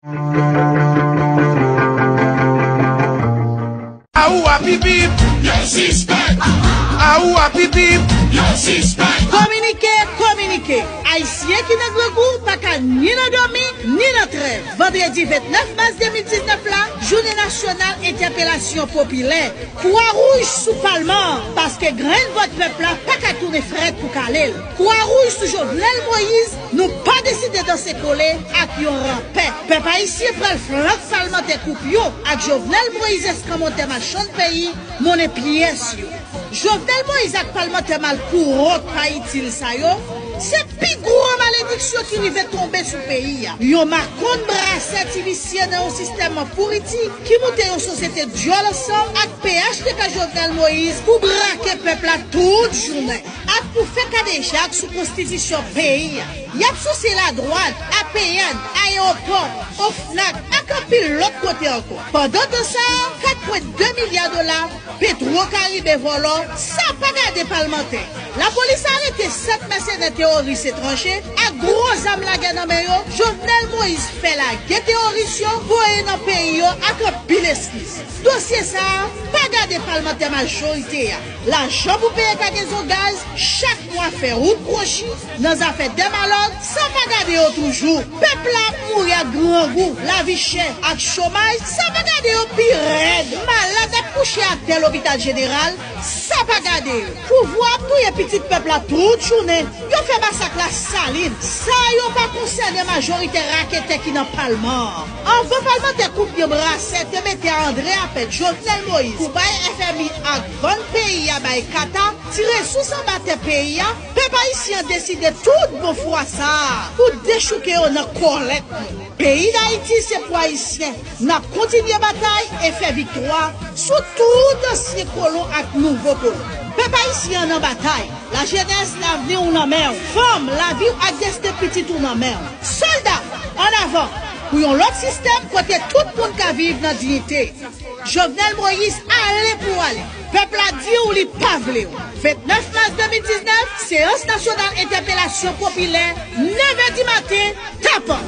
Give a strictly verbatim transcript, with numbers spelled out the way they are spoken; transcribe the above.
Aou a pipip, yo sispèk. Aou a pipip, yo sispèk. Kominike, kominike. Ayisyen ki nan grangou pa ka ni nan dòmi, ni nan trèv. Vandredi vennèf mas de mil diznèf la, jounen nasyonal entèpelasyon popilè. Kwa Wouj sou palman an, paske grenn vòt pèp la pa ka tounen frèt pou kale l. Kwa Wouj sou Jovenel Moïse, nou pa deside danse kole ak yon ranpè. Pèp ayisyen pral flank palmantè koup yo ak Jovenel Moïse eskanmòtè machann peyi, monnen pyès yo. Jovenel Moïse ak palmantè mal pou wont pa itil sa yo, se pi gwo malediksyon ki rive tonbe sou peyi a. Yon makonn brasè ti visye nan yon sistèm an pouriti ki moute yon sosyete dyòl ansanm ak P H T K Jovenel Moïse pou brake pèp la tout jounen ak pou fè kadejak sou konstitisyon peyi a. Y ap souse ladwàn, A P N, ayewopò, OFNAC ak anpil lòt kote ankò. Pandan tan sa a, kat pwen de milya dola Petwo Karibe vòlò, sa pa gade palmantè. Lapolis arete sèt mèsenè teworis etranje ak gwo zam lagè nan men yo, Jovenel Moïse fè lage teworis yo, voye nan peyi yo ak anpil eskiz. Dosye sa a pa gade palmantè majorite a. Lajan pou peye kagezon gaz, chak mwa fè wout kwochi, nan zafè dèmalòg, sa pa gade yo toujou. Pèp la ap mouri ak grangou, lavi chè, ak chomaj, sa pa gade yo pi rèd. Malad ap kouche atè lopital jeneral, sa pa gade yo. Pouvwa ap touye pitit pèp la tout jounen. Yo fè masak Lasalin. Sa yo pa konsène majorite raketè ki nan palman an. Anvan palmantè koupye brasè te mete a André Apèt, Jovenel Moïse, pou bay F M I ak vann peyi a bay Kata, ti resous anba tè peyi a, pèp ayisyen an deside tout bon fwa sa a pou dechouke yo nan kòlèt nou. Peyi Dayiti se pou Ayisyen. N ap kontinye batay e fè viktwa sou tout ansyen kolon ak nouvo kolon. Pèp ayisyen an nan batay. Lajenès, lavni w nan men w. Fanm, lavi w ak desten pitit ou nan men w. Sòlda, an avan pou yon lòt sistèm kote tout moun ka viv nan diyite. Jovenel Moïse ale pou ale. Pèp la di w li pa vle w. Vennèf mas de mil diznèf, seyans nasyonal entèpelasyon popilè, nèf è di maten, tapan.